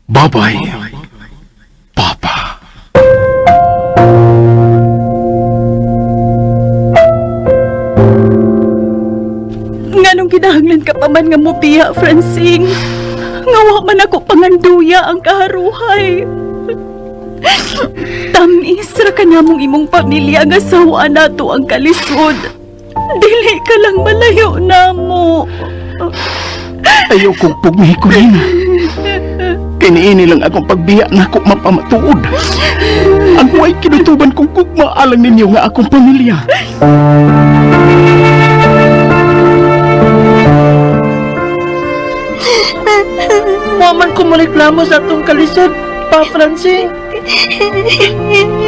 Bye-bye, Papa. Nganong kinahanglan ka pa man nga mobiya, Francine? Nga wa man ako panganduya ang kaharuhay. Tamis ra ka namong imong pamilya nga sawa nato ang kalisod. Dili ka lang malayo namo. Ayaw kong pugmihi ko rin. Kiniini lang akong pagbiya na ako mapamatuod. Ang way kinutuban kong gugma alang ninyo nga akong pamilya. Wa man ko moreklamo sa atong kalisod, Pa Francine.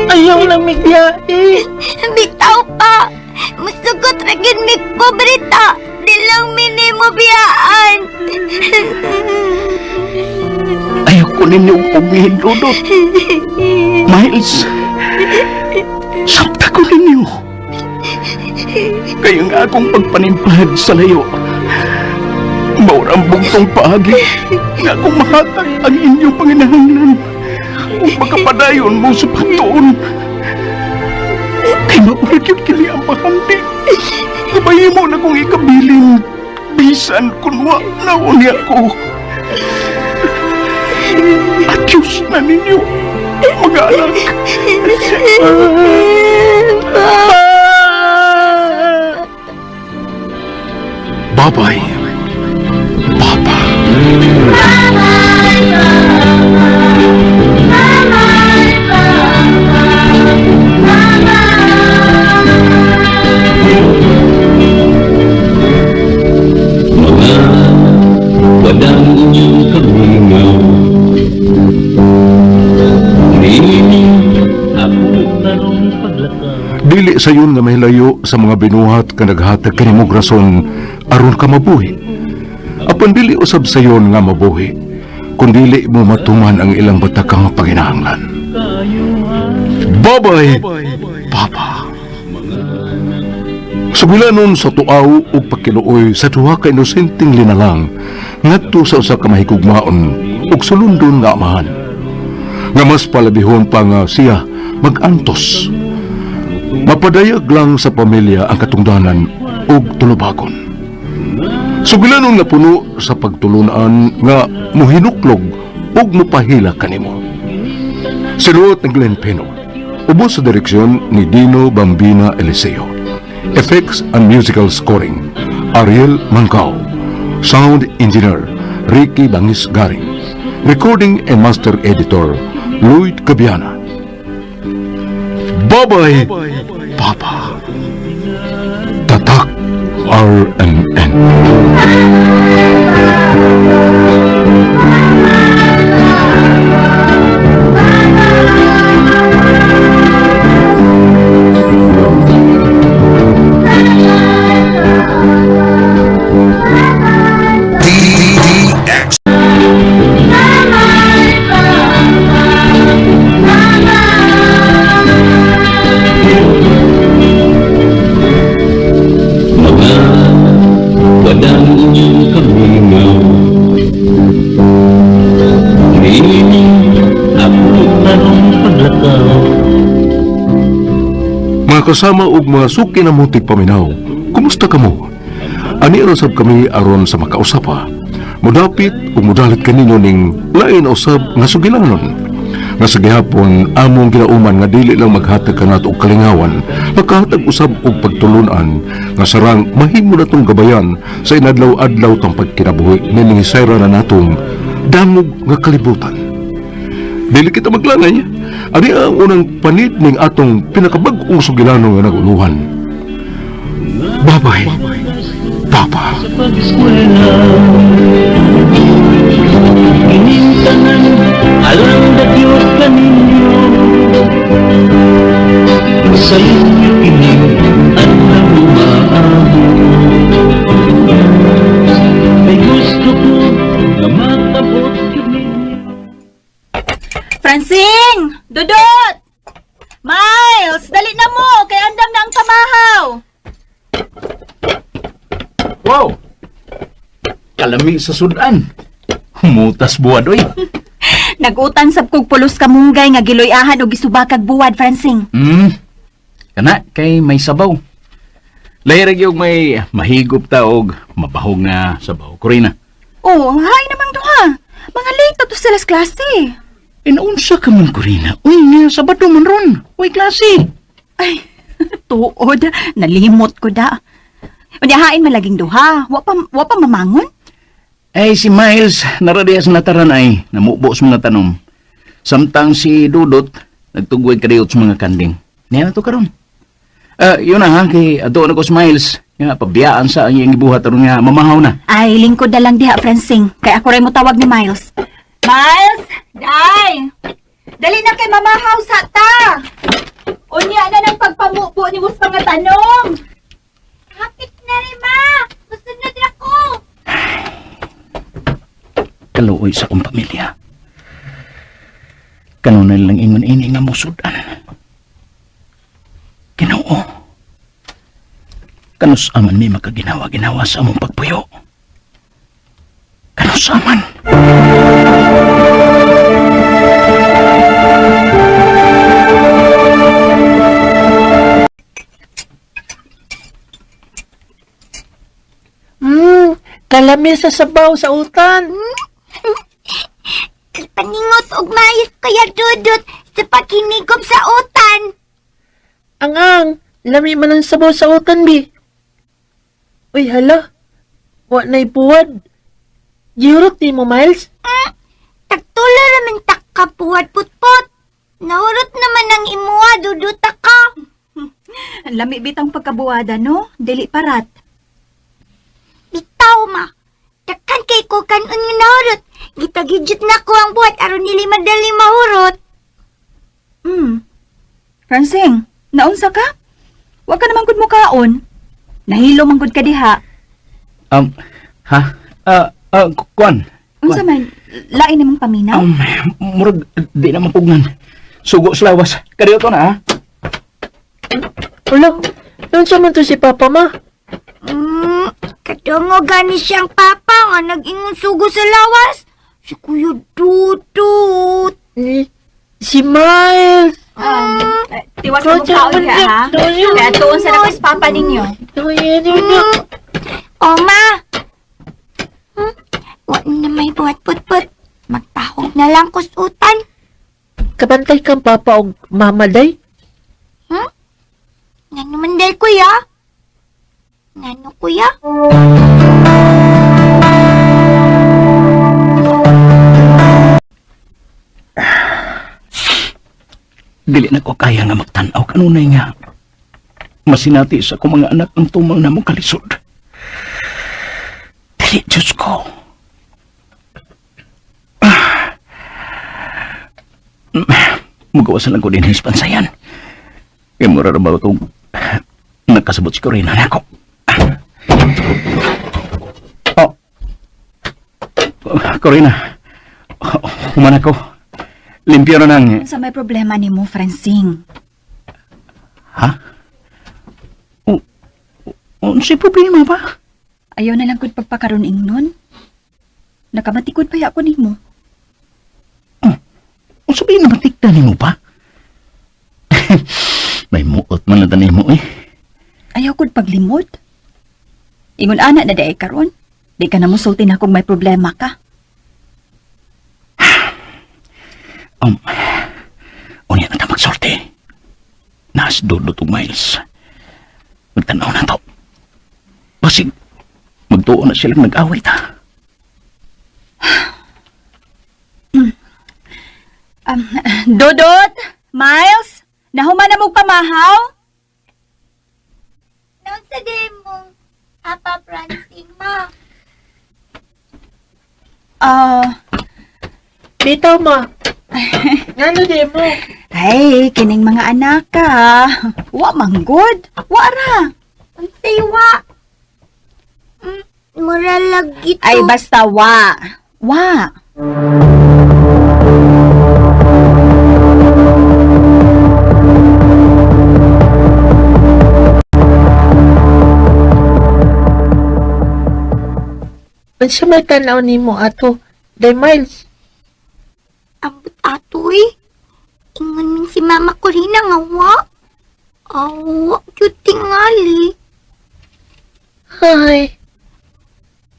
Ayaw lang migbiyahe. Bitaw pa! Musugot ra gyud mig pobreta. Di lang mi nimo biyaan. Ayaw ko ninyong pugmihin, Dudut. Miles, sabta ko ninyo. Kaya nga akong pagpanimpahad sa layo, maura ang bugtong paagi nga akong mahatag ang inyong panginahanglan kung makapadayon mo sa pagtuon. Kay maura gyud kini ang bahandi. Mahimo na kong ikabilin bisan kun wa na unya ko. Adios na ninyo, mga anak. Bye-bye, Papa. Mga wadang inyong kamingaw, Niini ako karong paglakaw. Dili sayon nga mahilayo sa mga binuhat ka naghatag kanimog rason aron ka mabuhi. Apan dili usab sayon nga mabuhi, kun dili mo matuman ang ilang batakang panginahanglan. Bye-bye, Papa. Sugilanon sa tuaw ug pagkiluoy sa duha ka inosenteng linalang ngadto sa usa ka mahigugmaon ug sulundon nga amahan. Nga mas palabihon pa nga siya mag-antos. Mapadayag lang sa pamilya ang katungdanan ug tulubagon. Sugilanon nga puno sa pagtulunan nga muhinuklog ug mupahila kanimo. Sinuot ni Glenn Peno. Ubos sa direksyon ni Dino Bambina Eliseo. Effects and musical scoring, Ariel Mancao. Sound engineer, Ricky Bangis Garing. Recording and master editor, Lloyd Cabiana. Bye-bye, Papa. Tatak RMN. Mga wadang inyong kamingaw, Niini ako karong paglakaw. Mga kasama ug mga suki na mo tigpaminaw, kumusta kamo? Ani ra sab kami aron sa makausap. Mudapit ug mudalit kaninyo ning lain usab nga sugilanon. Nga sa gihapon among ginauman nga dili lang maghatag kanato og kalingawan, makahatag usab og pagtulunan nga sarang mahimo natong gabayan sa inadlaw-adlaw tang pagkinabuhi nining hisayra na natong dangog nga kalibutan. Dili kita maglangay. Ani ang unang panid ning atong pinakabag-ong sugilano nga naguluhan. Bye-bye, Papa. Sa pag-eskwela, Ining tanan alang na Diyos kaninyo. Sa inyo kining adlaw umaabot. Kay gusto ko nga maabot gyud ninyo. Francine! Dudut! Miles! Dali na mo! Kay andam na ang pamahaw! Wow! Kalami sa sudan. Mutas buwad, oy. Nag-utan sab kog pulos kamunggay nga giloy-ahan og gisubakag buwad, Francing. Kana kay may sabaw. Lahi ra gyud may mahigop ta og mabahog nga sabaw. Corina. Oh, hay namang duha. Mga late na to sila sa klase. Inaunsa ka man, Corina? Uy, nga Sabado man ron. Uy, klase. Ay, tuod. Nalimot ko da. Unya hain man laging duha. Wa pa mamangon? Ay, si Miles, naradiya sa nataran ay namubo sa mga tanom. Samtang si Dudot, nagtugway kadiyot sa mga kanding. Niya na to karon. Ah, yun na ha, kay ato na ko si Miles. Nga, pabiyaan sa ang iyang gibuhat aron nga mamahaw na. Ay, lingkod na lang diha, Francing. Kay ako ray mo tawag ni Miles. Miles! Day! Dali na kay mamahaw sa ta! Unya na ng pagpamubo ni Mus mga tanong! Hapit na rin, ma. Musunod ra ko. Kaluoy sa akong pamilya. Kanunay lang ingon ini nga musudan. Ginoo. Kanus aman mi makaginawa-ginawa sa among pagpuyo. Kanus aman. Kalami sa sabaw sa utan. Ipaningot og maayos kaya Dudut sa pakinigop sa utan. Ang ang, lami man ang sabaw sa utan, bi. Uy, hala. Wa na'y buwad. Gihurot ni mo, Miles? Tagtulo raman tak ka puwad putput. Nahurot naman ang imuha, duduta ka. Ang lami bitang pagkabuada, no? Dili parat. Bitaw ma. Takkan kay ko kanon nga nahurot. Gitagidjot na ko ang buhat aron dili madali mahurot. Francing, naunsa ka? Wa ka naman gud mukaon. Nahilo man gud ka diha. Ha? Kuan. Unsa man, lain nimong paminaw? Murag, di na mapugnan. Sugo sa lawas. Kadiyo to na, ha? Ulo, unsa man to si Papa, ma? Kadungo gani siyang papa nga nag-ingon sugo sa lawas. Si Kuya Dudut. Eh, si Miles! Tiwas na mong kaon ka, ha? Kaya tuon sa nakos papa ninyo. O ma. Wa na may buhat putput. Magtahog na lang kus utan. Kabantay kang papa og mama, day. Ngano man day kuya? Ngano kuya? Dili na ko kaya nga magtan-aw kanunay nga. Masinati sa akong mga anak ang tumang namong kalisod. Dili, Diyos ko. Ah. Mugawasan lang ko din his pansayan. Kaya mura ra ba itong nakasabot si Corina na ako. Oh. Corina, human ako. Limpyo na nang... Unsa may problema nimo, Francing? Ha? O, unsay problema ba? Ayaw na lang gud pagpakaron ingnon. Nakamatikod pa ya ko nimo. Unsa ba naman tigda nimo pa? May muot man na tanimo eh. Ayaw gud paglimod. Ingon ana na day karon. Di ka na mosulti na kung may problema ka. Unya na ta magsorte. Nas dudot og miles. Magtanaw na to. Basig, magtuo na silang nag-away ta. Dodot, Miles, nahuman na mong pamahaw? Noon sa day mong Papa Francine ma. Ah, Bitaw, ma. Ngano di mo? ay, kining mga anak ka. Wa manggod. Wa ra. Unsay wa? Mura lagi to. Ay, basta wa. Wa. Unsa may tan-aw nimo ato, day Miles? Ambot atoy. Ingon min si Mama Corina nga wa. Aw, wa gyud tingali. Hay,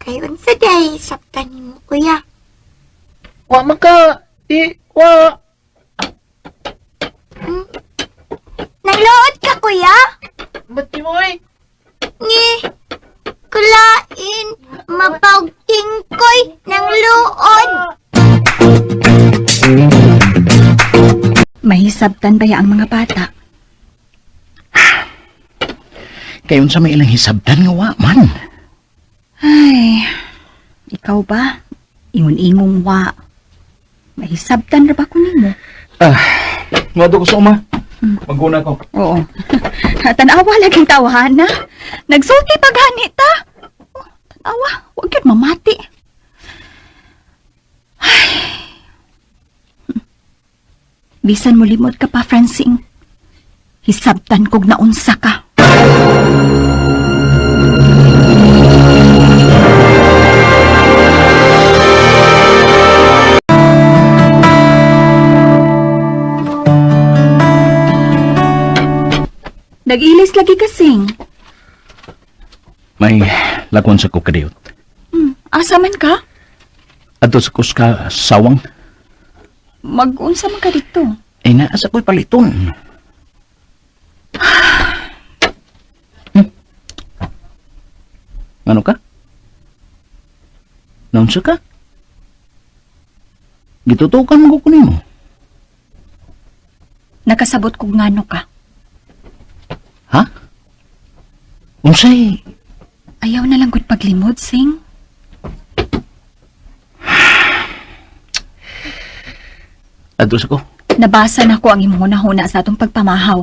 Kay unsa day sabtan nimo kuya. wa man ka. Di, wa. Nagluot ka kuya? Ba't di mo eh? Ni kulain mapagtingkoy ng luod. Mahisabtan ba ya ang mga bata? Kay unsa may ilang hisabtan nga wa man. Ay, ikaw ba? Ingon-ingong wa. Mahisabtan ra ba ko nimo? Ngado ko sa uma. Maguna ko. Oo. Tanawa laging tawahan na. Nagsulti pa gani ta. Oh, tanawa, wag yun mamati. Ay. Bisan mo limot ka pa, Francine. Hisabtan kog naunsa ka. Nag-ilis lagi kasing. May lakon sa ko kadiyot. Asa man ka? Adto sa kuska sawang. Mag-unsa man ka dito. Ay naa sa ko'y paliton. Ano ka? Naunsa ka? Gitutukan mo ko nimo. Nakasabot kog ngano ka. Ha? Unsay? Ayaw na lang gud paglimod, Sing. Adto sa ko. Nabasa na ko ang imong hunahuna sa atong pagpamahaw.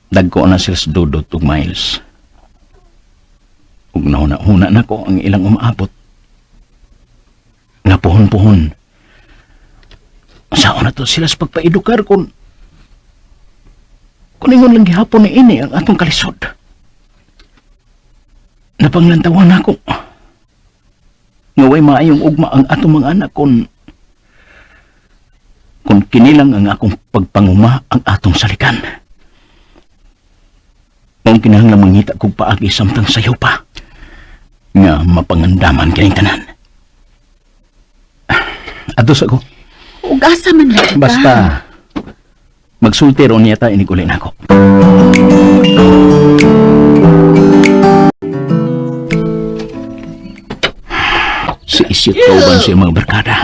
Dagko na sila sa Dudot ug Miles. Ug nahuna-huna na ko ang ilang umaabot. Nga puhon-puhon. Saan na to sila sa pagpaedukar kung ingon lang gihapon ni ini ang atong kalisod. Napanglantawan ako. Nga way maayong ugma ang atong mga anak kung kinilang ang akong pagpanguma ang atong salikan. Maong kinahanglan mangita kog paagi samtang sayo pa. Nga mapangandaman kining tanan. Ato sa ko. Ug asa man lagi ka? Basta magsulti ron niya ta inig uli nako. Si isyot kauban siya mga barkada.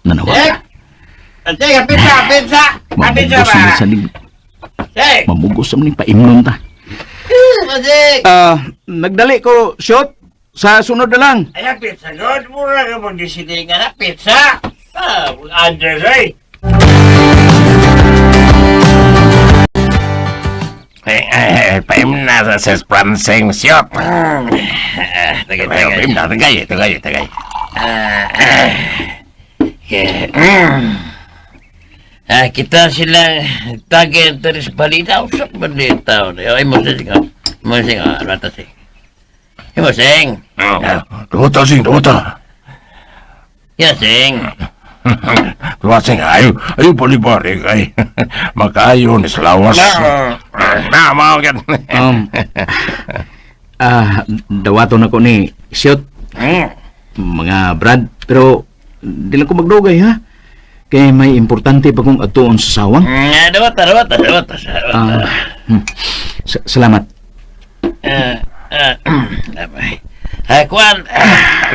Nanawag. Teka, pizza, pizza! Ah, pizza Mamugos ba? naman sa lig. Hey! Mamugos naman yung paimnon ta. Kasi! Nagdali ko, shot. Sa sunod na lang. Ayan, pizza good. Mura ka mong disilingan na, pizza! Ah, Andres, eh! Paim na sa Pranseng siyot. Tagay, tagay. Paim na, tagay, tagay, tagay. Ah, kita sila tagay ang teres balita. Usap ba dito? Ay, mo sing, mo sing, rata sing. Mo sing. Duta sing, duta. Ya, sing. Duta sing, ayo, ayo palibari kay. Makaayo ni Slawas. Na, mao kan. Dawato na ko ni Shot, mga Brad, pero di lang ko magdugay ha. Kay may importante pa kong atuon sa sawang. Dawata, dawata, dawata. Dawata. Salamat. Kuan,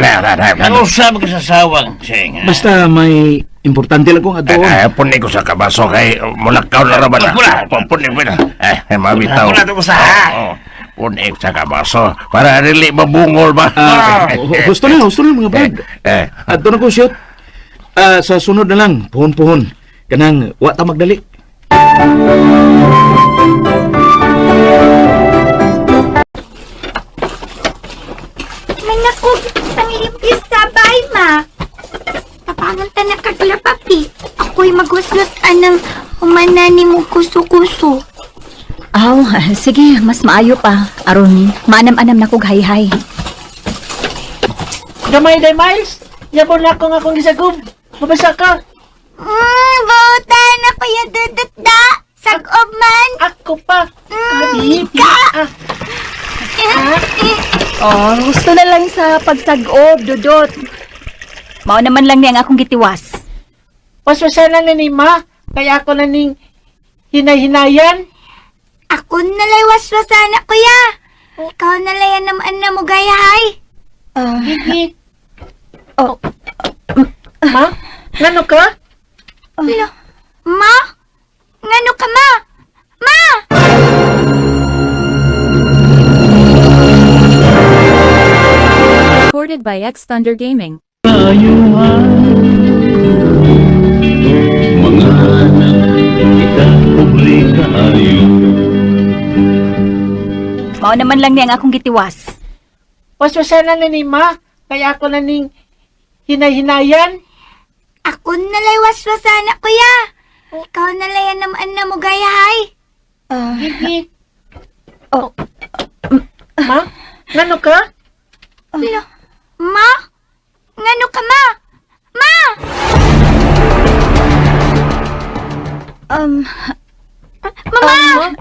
Na, na, na. ang usap ka sa sawang, sing. Basta may importante lang kong atuon. Eh, puni ko sa kabaso kay mulakaw na raban. Pula. Puni ko na. Eh, mabitaw. Pula to ko sa. Oo, Puni ko sa kabaso para dili mabungol ba. Gusto na mga Brad. Eh, Adto na ko shot. Sa sunod na lang, puhon-puhon. Kanang wa ta magdali. May naku, panglimpyo sa bay, ma. Tapangan ta na kagla, papi. Ako'y maguslos anang humana ni mo kuso-kuso. Aw, sige, mas maayo pa. Aron, maanam-anam na kog hayhay. Gamay day, Miles. Yabon na ako nga akong gisagub. Mabasa ka. Buta na Kuya Dudut da. Sag-ob man. Ako pa. Abi, Ka! ah, Oh, gusto na lang sa pagsagob, Dudot. Mao naman lang niya ang akong gitiwas. Waswasan na ni ma. Kaya ako na ning hinay-hinayan. Ako nalay waswasan na, kuya. Ikaw nalay naman na mo gayahay. Ah, Gigi. oh, Ma? Ngano ka? Lo, ma? Ngano ka, ma? Ma! Recorded by X Thunder Gaming. Mao naman lang niya ang akong gitiwas. Waswasan na ni ma. Kaya ako na ning hinay-hinayan. Ako nalay waswasan na, kuya. Ikaw nalay naman na mo gayahay. Ah, Gigi. oh, Ma? Ngano ka? Lo, ma? Ngano ka, ma? Ma! um, Mama!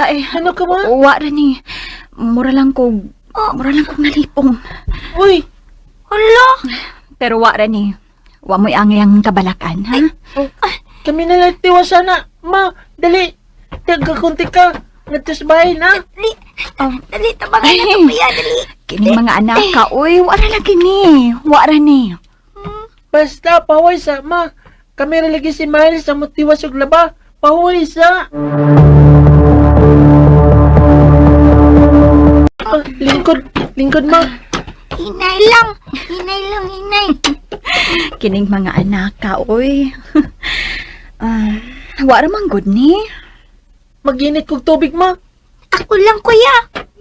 ay, Ano ka ma? wa ra ni. Mura lang kog nalipong. Uy, Hulo! Pero wa ra ni. Wa mo'y ang kabalakan, ha? kami na lang tiwasan na. Ma, dali. Tagakunti ka. Nagtus bahay na. Dali, Oh. dali, tabangan na to, kuya, dali. Kining mga anak ka, uy, wa ra lagi ni. Wa ra ni. Basta, pahuway sa, ma. Kami ra lagi si Miles sa mutiwas og laba. Pahuway sa. Ah, lingkod, lingkod ma. Hinay lang, hinay lang, hinay. Kining mga anak ka, uy. Ah, wa ra man gud ni. Maginit kog tubig ma. Ako lang, kuya.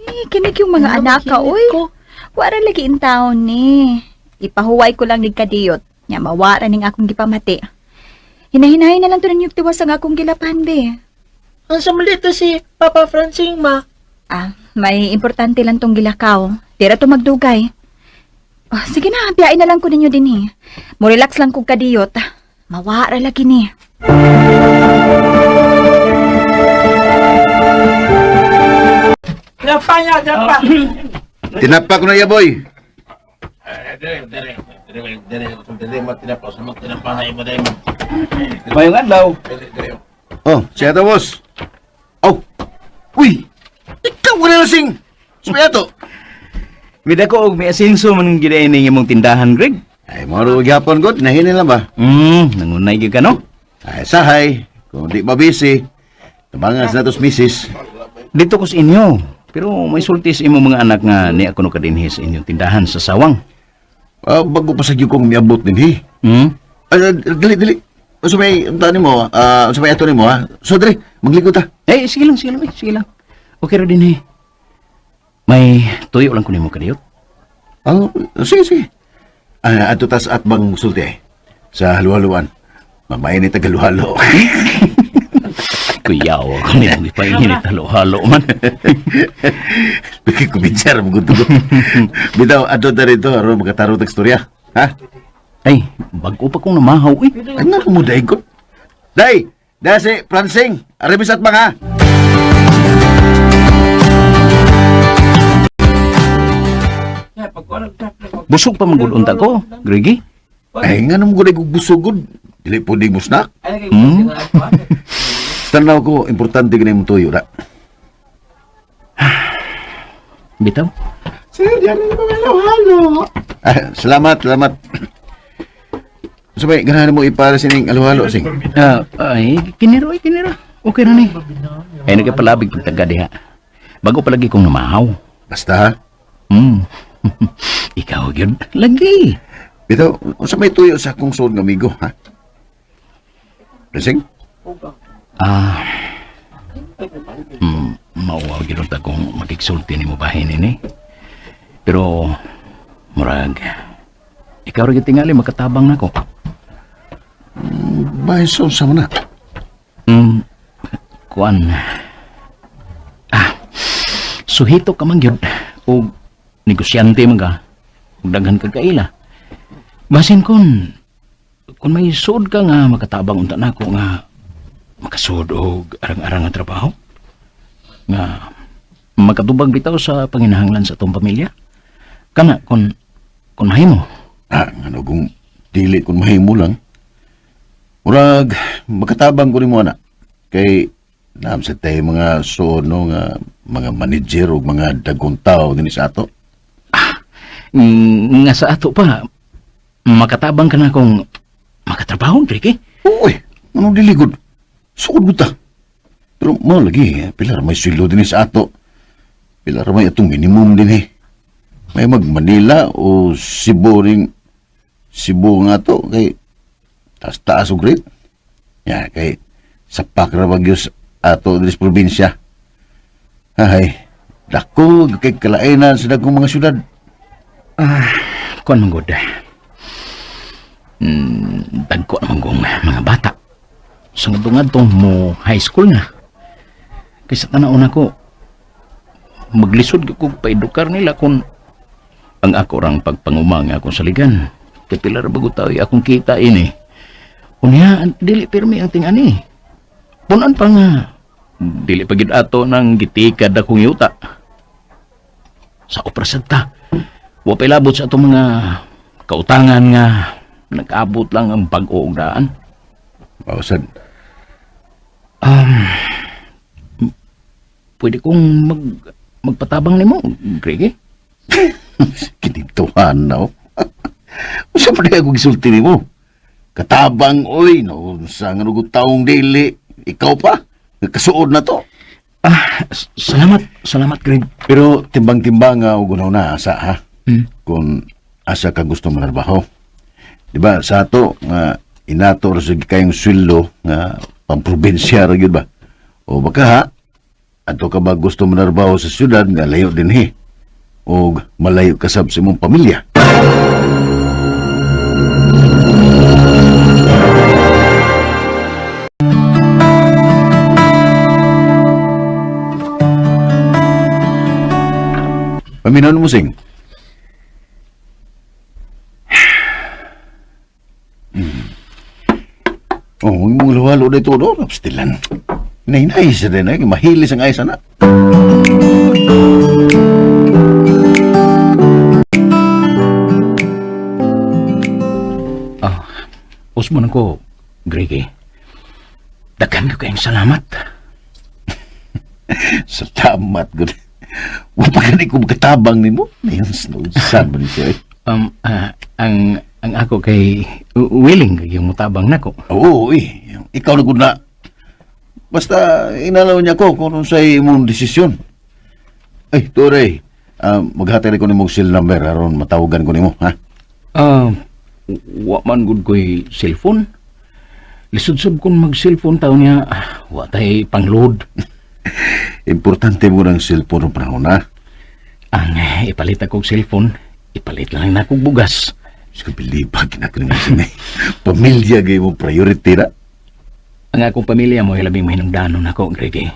Eh, kinig yung mga Ano, anak ka, maginit uy. ko. Wa ra lagi in town ni. Ipahuway ko lang nigkadiyot. Nya mawara ning akong gipamati. Hinahinahin na lang to ninyo tiwas ang akong gilapan, be. Ang samali to si Papa Francing ma. Ah, may importante lang tong gilakaw. Tira to magdugay. Oh, sige na, biyain na lang ko ninyo din eh. Mo relax lang kog kadiyot. Mawara lagi ni. Drapa niya, drapa. Tinapa ko na iya, boy. Dere, dere, dere, dere, dere, matinapa, sa matinapa na imo dere. Mayong adlaw. Dere, dere. Oh, siya to, boss. Oh. Uy! Ikaw ka na lasing! Sumaya to. Mida ko og may asenso man gid ini imong tindahan, Greg. Ay, maro gyapon god, nahinin lang ba? Nangunay gyud ka no. Ay, sahay. Kung di ba busy, tabangan sa natos misis. Dito ko sa inyo. Pero may sultis imo mga anak nga ni ako no kadinhi sa inyong tindahan sa sawang. Ah, bago pa sa gyud kong miabot din, hi. Ay, ah, dali, dali. Unsa may unta nimo? Ah, unsa may ato nimo ha? So dali, maglikod ta. Eh, sige lang, sige lang, eh, sige lang. Okay ra din eh. May tuyo lang ko nimo kadiyot. Ah, sige, sige. Ah, ato tas at bang sulti eh. Sa halu-haluan. Mamainit ang halu-halo. Kuyaw ako nimo gipainit halo-halo man. Bigay kuminsyar mo gusto ko. Bitaw, ato ta rito, aron makataro tag istorya. Ha? Ay, bago pa kong namahaw eh. Ano mo day ko? Day! Day si Pransing! Aribis at mga! Busog pa man gud unta ko, Gregi. Ay, nga naman ko na gusugod. Dili po di mo snack. Tanaw ko, importante ka na yung tuyo na. Bitaw. Sir, yan na mga halo-halo. Ah, salamat, salamat. Sabay, ganahan mo ipara sining halo-halo, sing. Ah, ay, kiniro ay kiniro. Okay ra ni. Ay nagapalabig pag taga diha. Bago pa lagi kong namahaw. Basta ha. Ikaw gyud lagi. Bitaw, unsa may tuyo sa akong suod nga amigo, ha? Pransing? Ah. Mauwaw gyud unta kung makigsulti nimo bahin ini. Pero murag ikaw ra gyud tingali makatabang nako. Bahay sa unsa man na. Kuan. Ah. Suhito ka man gyud og negosyante man ka. Ug daghan kag kaila. Basin kon Kung may suod ka nga makatabang unta nako nga makasuod og arang-arang nga trabaho nga makatubag bitaw sa panginahanglan sa atong pamilya. Kana kung mahimo. Ah, ano kung dili kung mahimo lang. Murag, makatabang ko nimo ana. Kay naam sa tayo mga suod no nga mga manager o mga dagkong tao dinhi sa ato. Nga sa ato pa makatabang ka na kung makatrabaho, Ricky. Uy, anong dili gud? Suod gud ta. Pero mao lagi, eh, pila ra may sweldo dinhi sa ato. Pila ra may atong minimum dinhi. May mag Manila o Cebu ring Cebu nga to kay taas-taas og rate. Ya, kay sa ra ba gyud ato dinhi sa probinsya. Ay, dako kay kalainan sa dagkong mga syudad. Kuan man gud. Dagko naman kong mga bata. Sa ngadto mo high school na. Kaysa tanaw nako maglisod ko paedukar nila kung ang ako rang pagpanguma nga akong saligan. Kay pila ra bago tao akong kita ini. Unya, dili pirmi ang tingani. Punan pa nga. Dili pa gid ato nang gitikad akong yuta. Sa oprasad ta. Wa pa'y labot sa atong mga kautangan nga nag-abot lang ang bag-o og daan. Mao sad. Pwede kong magpatabang nimo, Greg, eh? Kinituhan na, oh. Unsa pa ako gisulti nimo? Katabang oy, no, sa nga taong dili, ikaw pa, kasuod na to. Ah, salamat, salamat, Greg. Pero timbang-timbang nga og na asa ha. Hmm. Kung asa ka gusto manarbaho. Di ba sa ato nga inato ra sa kayong sweldo nga pamprobinsya ra gyud ba. O baka ha, adto ka ba gusto manarbaho sa syudad nga layo dinhi o malayo ka sab sa imong pamilya. Paminaw mo sing. Oh, huwag mong luwalo dito, do. Stilan. Nay-nay siya din, eh. Mahilis ang ayos, na. Ah, usmon ko, Greg, eh. Daghan ko kayong salamat. Salamat, gud. Wa pa gani ko makatabang nimo. Ngayon, saan ba ni siya, eh? Ang ako kay willing kay mutabang nako. Oo, eh. Ikaw na gud na. Basta inalaw niya ko kung unsay imong desisyon. Ay, Tore, maghatag ko nimo og cell number aron matawagan ko nimo, ha? Ah, wa man gud ko'y cellphone. Lisod-sud kon mag-cellphone taon niya, ah, wa tay pang-load. Importante mo ng cellphone ng panahon, ha? Ang ipalit akong cellphone, ipalit lang na akong bugas. Diyos ko, bilibag na ko naman siya. Pamilya gay mo priority na. Ang akong pamilya mo ay labing mahinungdanon ako, Greg, eh.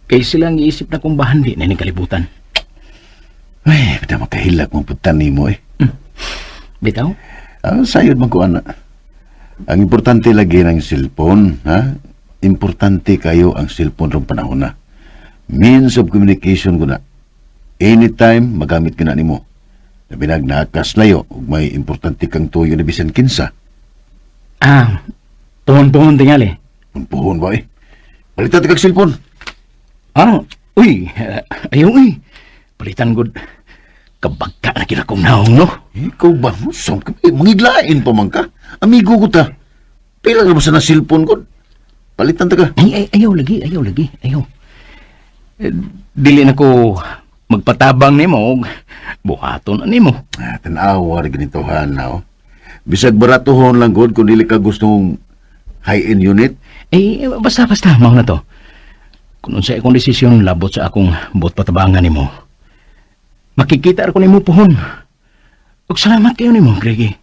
Kay sila ang iisip na kung bahandi na kalibutan. Ay, bitaw makahilak mong putan nimo eh. Bitaw? Ang sayod man ko, ana. Ang importante lagi ng cellphone, ha? Importante kayo ang cellphone rong panahon na. Means of communication ko na. Anytime, magamit ka na nimo. Labi nag nakaslayo, ug may importante kang tuyo na bisan kinsa. Ah, tuhon-tuhon tingali. Punpuhon ba eh? Palitan kag cellphone. Ah, uy, ayaw eh. Palitan gud. Kabagka na kira kong naong, no? Ikaw ba? Saan ka? Eh, mangiglain pa man ka. Amigo ko ta. Pila ka ba sa na cellphone ko? Palitan ta ka. Ay, ay, ayaw lagi, ayaw lagi, ayaw. Eh, dili na ko magpatabang nimo og buhaton na nimo. Ah, tanawa rin ganito na oh. Bisag baratohon lang gud kung dili ka gustong high-end unit. Eh, basta, basta, mao na to. Kung unsay akong desisyon labot sa akong buot patabangan nimo. Makikita ra ko nimo puhon. Ug salamat kayo nimo, Greggy.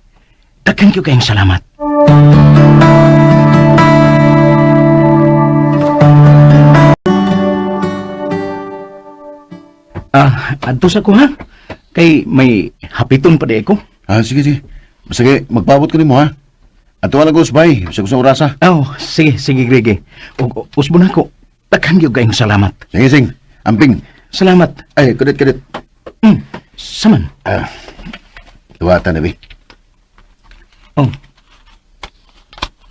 Daghan kayo kayong salamat. Ah, adto sa ko ha. Kay may hapiton pa di ko. Ah, sige, sige. Sige, magpaabot ko nimo ha. Ato lang ko bay, sa kusang orasa. Oh, sige, sige, Gregi. Ug usbon ako. Daghan gyud kayong salamat. Sige, sing. Amping. Salamat. Ay, kudit, kudit. Saman. Ah, duwata na, bi. Oh.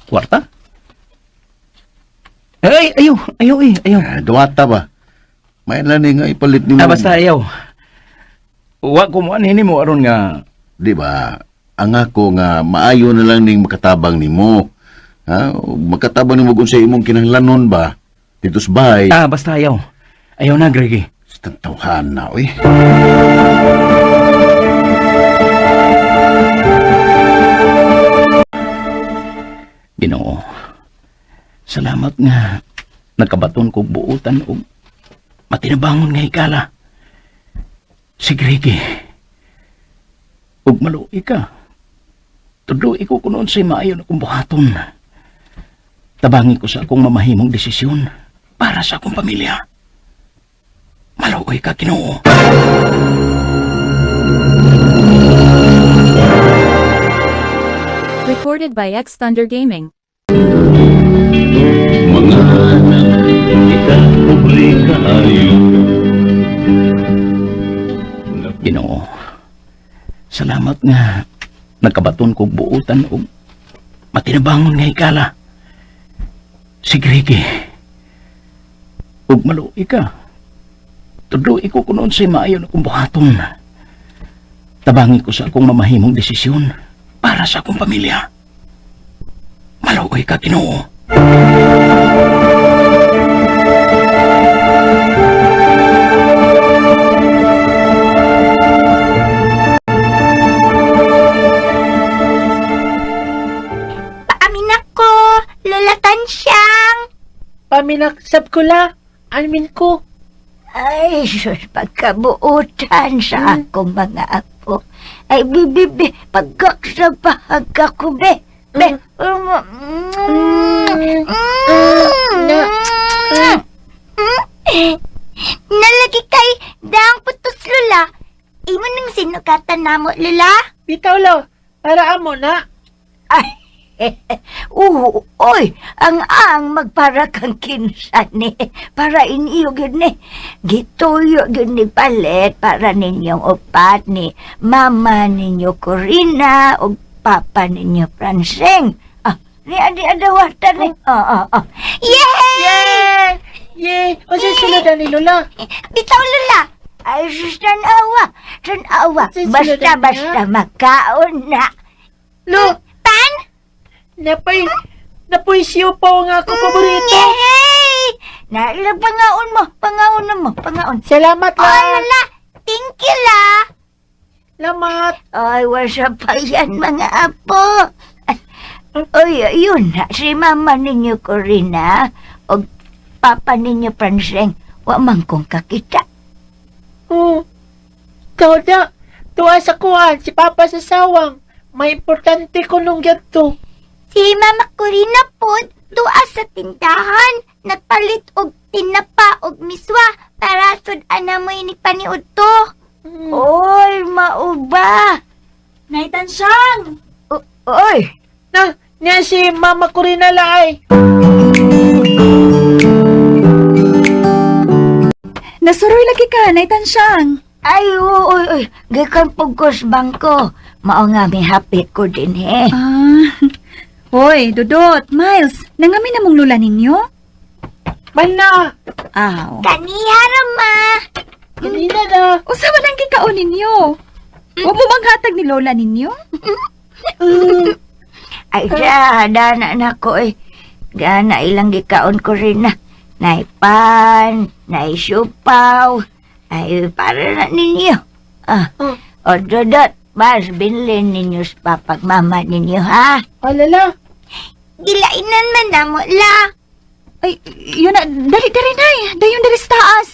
Kwarta? Ay, ayaw, ayaw eh, ayaw. Ah, duwata ba? May lang ni nga ipalit nimo. Ah, basta ayaw. Wa ko mo anhin mo aron nga Di ba? Ang ako nga maayo na lang ning makatabang nimo. Ha? Makatabang nimo kung sa imong kinahanglanon ba? Dito sa bahay. Ah, basta ayaw. Ayaw na, Gregi. Sa tawhan na, oy. Ginoo. Salamat nga nakabaton kog buutan og matinabangon nga higala. Si Gregi. Ug maluoy ka. Tudloy ko kung unsay maayo na kong buhaton. Tabangi ko sa akong mamahimong desisyon para sa akong pamilya. Maluoy ka, Ginoo. Recorded by X Thunder Gaming. Mga anak, kita pobre kaayo. Ginoo. Salamat nga nakabaton kog buutan og matinabangon nga higala. Si Gregi. Ug maluoy ka. Tudloy ko kung unsay maayo na kong buhaton. Tabangi ko sa akong mamahimong desisyon para sa akong pamilya. Maluoy ka, Ginoo. Paamin ako, Lola Tansyang. Paminaksab ko la. Amin ko. Ay, sus, pagkabuutan sa akong mga apo. Ay, bibibi, pagkaksabahag ako, be. Be, Na. Nalagi kay daang putos, Lola. Imo nang sinukatan namo, Lola. Bitaw lo. Para amo na. Ay, oo, oy, ang magpara kang kinsa ni, para iniyo gyud ni. Gituyo gyud ni palit para ninyong upat ni mama ninyo Corina ug papa ninyo Francing. Ah, ni adi adawatan ni. Ah, ah, ah. Yay! Yay! Yay! O sa sulod ni Lola. Bitaw Lola. Ay, sus, tanawa. Tanawa. Sus, Basta, Lola, basta makaon na. Lo, Pan? napay, napoy siyo pa nga ako paborito. Yay! Naila, pangaon mo, pangaon na mo, pangaon. Salamat Oh, la. Lola, thank you, la. Lamat. Ay, wasa pa yan, mga apo. Ay, yun na, si mama ninyo Corina, o papa ninyo Franceng, wa man kong kakita. Oh. Ikaw na. Tuwa sa kuan, si Papa sa sawang. May importante ko nung ganito. Si Mama Corina po, tuwa sa tindahan, nagpalit og tinapa og miswa para sud ana mo ini paniud to. Oy, mauba. Nay Tansyang! Oy, Na, niya si Mama Corina laay. Nasuroy lagi ka, Nay Tansyang. Ay, oo, oy, oy, gikan po ko sa bangko. Mao nga may hapit ko din eh. Ah. Hoy, Dudot, Miles, nangamin na mong lula ninyo? Man na. Aw. Kaniha ra ma. Kanina na. Usa man ang gikaon ninyo? Wa mo bang hatag ni lola ninyo? Ay, siya, dana na ko eh. Gana ilang gikaon ko rin na. Naipan, naisupaw. Ay, para na ninyo. Ah, Oh. o dodot, bas, binlin ninyo sa papag mama ninyo, ha? Alala. Gilainan man na mo, la. Ay, yun na, dali dali nay, dayon dali sa taas.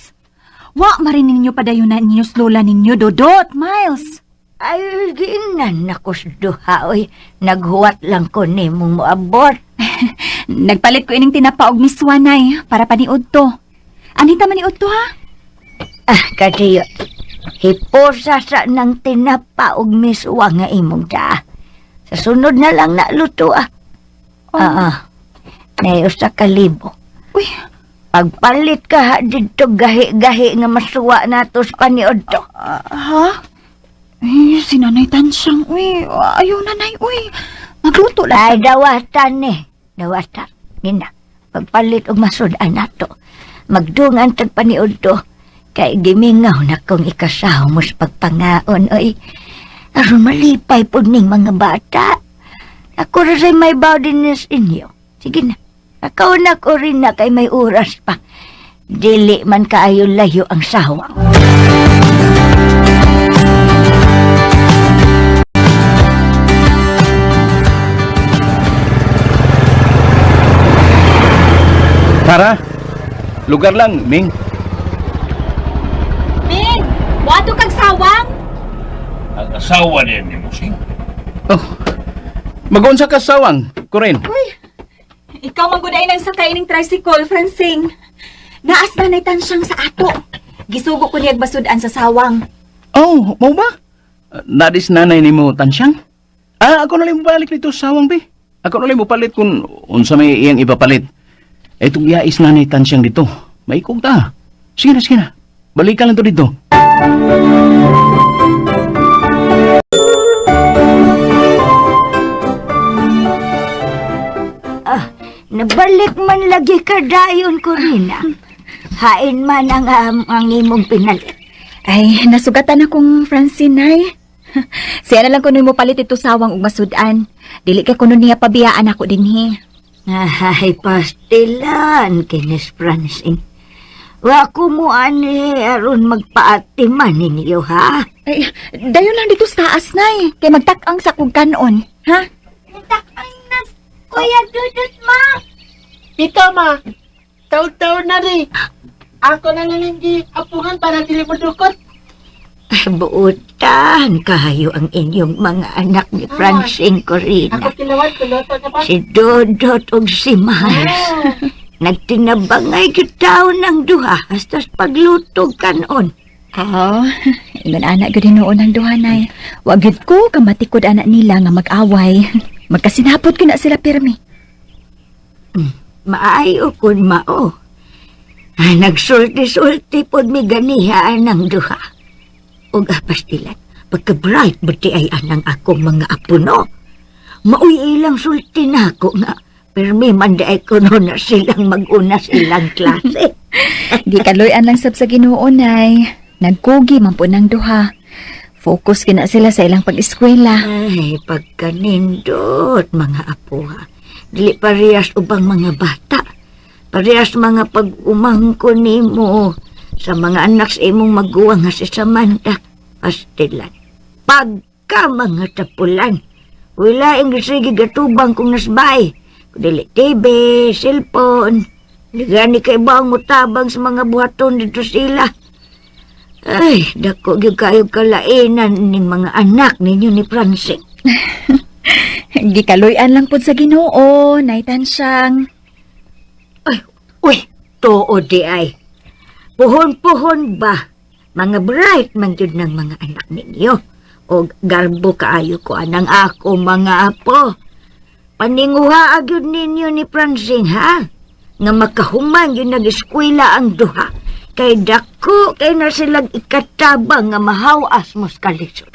Wa marin ninyo padayon na ninyo sa lola ninyo, Dodot, Miles. Ay, giingnan na ko sa duha, oy. Naghuwat lang ko ni mong moabot. Nagpalit ko ining tinapa og miswanay para paniud to. Anita maniud to ha? Ah, kadiyo. Hiposa sa nang tinapa og miswa nga imong daa. Sa sunod na lang na luto ah. Oo. Nay 1,000. Uy, Pagpalit ka ha didto gahi-gahi nga masuwa nato sa paniod to. Ha? Eh, si Nanay Tansyang, uy. Ayaw, Nanay, uy. Magluto lang. Ay, dawatan ni. Dawatan. Nina, pagpalit og masud-an nato. Magdungan tag paniod to. Kay gimingaw na kong ikasaw mo sa pagpangaon, oy. Aron malipay po ning mga bata. Ako ra say may baw din sa inyo. Sige na. Akaw na ko rin na kay may oras pa. Dili man kaayo layo ang sawang. Tara. Lugar lang, Ming. Ming, wato kag sawang? Ang asawa niya ni Musing. Oh. Magunsa ka sawang, Corinne. Ikaw man gud ay nang sakay ning tricycle, Francing. Naas Nanay Tansyang sa ato. Gisugo ko niyag basud-an sa sawang. Oh, mau ba? Nadis nanay nimo tansyang? Ah, ako na lang balik dito sa sawang, bi. Ako na lang palit kung unsa may iyang ipapalit. Etong yais nanay tansyang dito. Maikog ta. Sige na, sige na. Balikan lang to dito. Ah, nabalik man lagi ka dayon, Corina. Hain man ang imong pinalit. Ay, nasugatan akong Francine, nay. Siya na lang kuno mo palit ito sawang ug masud-an. Dili kay kuno niya pabiyaan ako dinhi. Ay, pastilan, kinis Francine. Wa ko mo ani aron magpaatiman ninyo, ha? Ay, dayon lang dito sa taas, nay. Kay magtak-ang sa kog kanon, ha? Ang nas, Kuya Dudut, ma! Dito, ma. Taon-taon na rin. Ako na lang hindi apungan para dili mo dukot. Ay, buutan kayo ang inyong mga anak ni Francine Corina. Ako kilawan, kuloto na ba? Si Dodot ug si Miles. Nagtinabangay kitaw ng duha hasta paglutog kanon. Oo. Ingon anak gyud hinuon ang duha, nay. Wa gyud ko kamatikod anak nila nga mag-away. Magkasinapot gyud na sila pirmi. Maayo kun mao. Ah, nagsulti-sulti pod mi ganiha ang duha. Ug apastilan, pagka-bright buti ay anang akong mga apo no. Maoy ilang sulti nako nga. Permi man di ay kuno na silang mag-una sa ilang klase. Gikaloy-an lang sab sa Ginoo, nay. Nagkugi man po ng duha. Focus kina sila sa ilang pag-eskwela. Ay, pagkanindot, mga apo ha. Dili parehas ubang mga bata. Parehas mga pag-umangko nimo sa mga anak sa imong maguwang nga si Samantha. Pastilan. Pagka mga tapulan. Wala ang sige gatubang kung nasbay. Dili TV, cellphone. Di gani kay bang mutabang sa mga buhaton dito sila. Ay, dako gyud kayo kalainan ning mga anak ninyo ni Francine. Gikaloy-an lang pod sa Ginoo, nay Tansyang. Ay, uy, tuod di ay. Puhon-puhon ba? Mga bright man gyud ng mga anak ninyo. O garbo kaayo ko anang ako mga apo. Paninguha gyud ninyo ni Francine ha? Nga makahuman gyud nag-eskwela ang duha. Kay dako kay na silang ikatabang nga mahawas mos kalisod.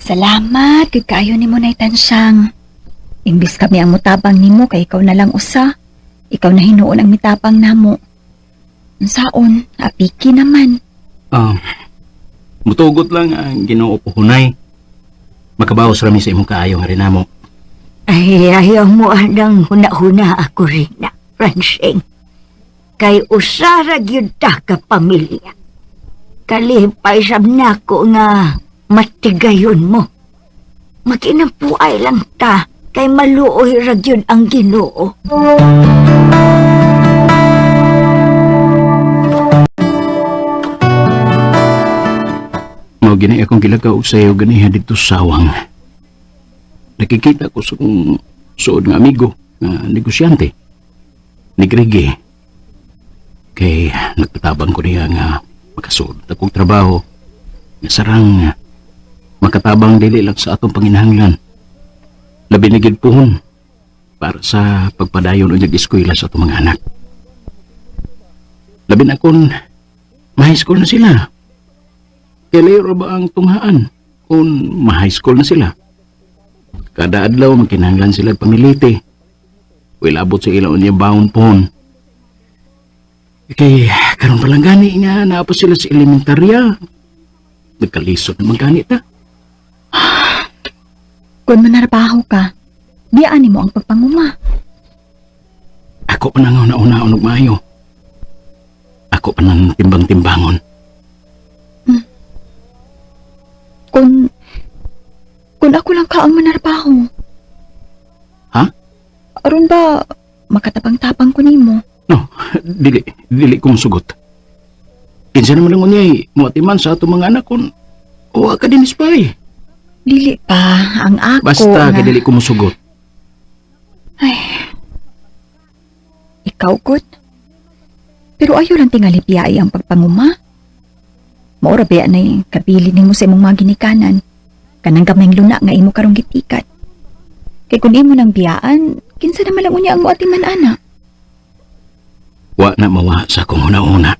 Salamat kay kaayo nimo nay Tansyang. Imbis kami ang mutabang nimo kay ikaw na lang usa. Ikaw na hinuon ang mitabang namo. Unsaon, apiki naman. Ah, mutugot lang ang Ginoo puhunay. Makabawas rami sa imong kaayo nga rinamo. Ay, ayaw mo anang huna-huna ako rin na, Francine. Kay usara gyud ta ka pamilya. Kalipay sab nako nga matigayon mo. Makinampuay lang ta kay maluoy ra gyud ang Ginoo. Mao gini akong gilakaw sa iyo ganiha dito sa sawang. Nakikita ko sa kong suod nga amigo nga negosyante. Nigrigi. Kay nagpatabang ko niya nga makasuod akong trabaho nga sarang makatabang dili lang sa atong panginahanglan. Labi na gyud puhon para sa pagpadayon unyag eskwela sa atong mga anak. Labi na kung ma-high school na sila. Kaya layo ra ba ang tunghaan kung ma-high school na sila? Kada adlaw magkinahanglan sila pamilite. Will abot sa ilang unya baon pohon. Kay karon pa lang gani nga naa pa sila sa elementarya. Nagkalisod naman gani ta. Kung manarbaho ka, biyaan nimo ang pagpanguma. Ako pa nang una-una og maayo. Ako pa nang timbang-timbangon. Kung ako lang ka ang manarbaho. Ha? Aron ba makatabang-tabang ko nimo? No, dili, dili kong sugot. Kinsa naman lang unyay, muatiman sa atong mga anak kung wa ka din ispay. Dili pa ang ako Basta nga- kay dili ko musugot. Ay. Ikaw gud. Pero ayo lang tingali biyai ang pagpanguma. Mao ra biya nay kabili nimo sa imong mga ginikanan. Kanang gamayng luna nga imo karong gitikat. Kay kun imo nang biyaan, kinsa naman lang unya ang moatiman ana. Wa na mawa sa akong una-una.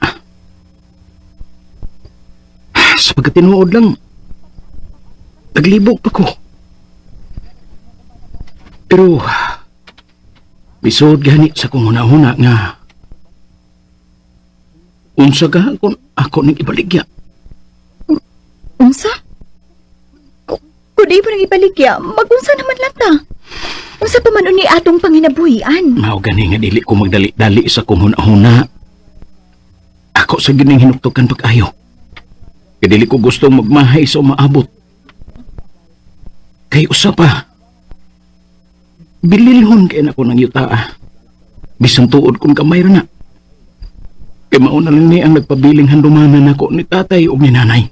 Sa pagkatinuod lang, naglibog pa ko. Pero, bisod gani sa akong una-una nga, unsa ka kung ako ning ibaligya. Unsa? Kung di mo nang ibaligya, magunsa naman lang ta. Unsa pa man uni atong panginabuhian? Mao gani nga dili ko magdali-dali sa akong huna-huna. Ako sa gining hinuktukan pag-ayo. Kay dili ko gustong magmahay sa umaabot. Kay usa pa. Bililhon kay nako ng yutaa. Bisan tuod kung kamay ra na. Kay mao na lang ni ang nagpabiling handumanan nako ni tatay ug ni nanay.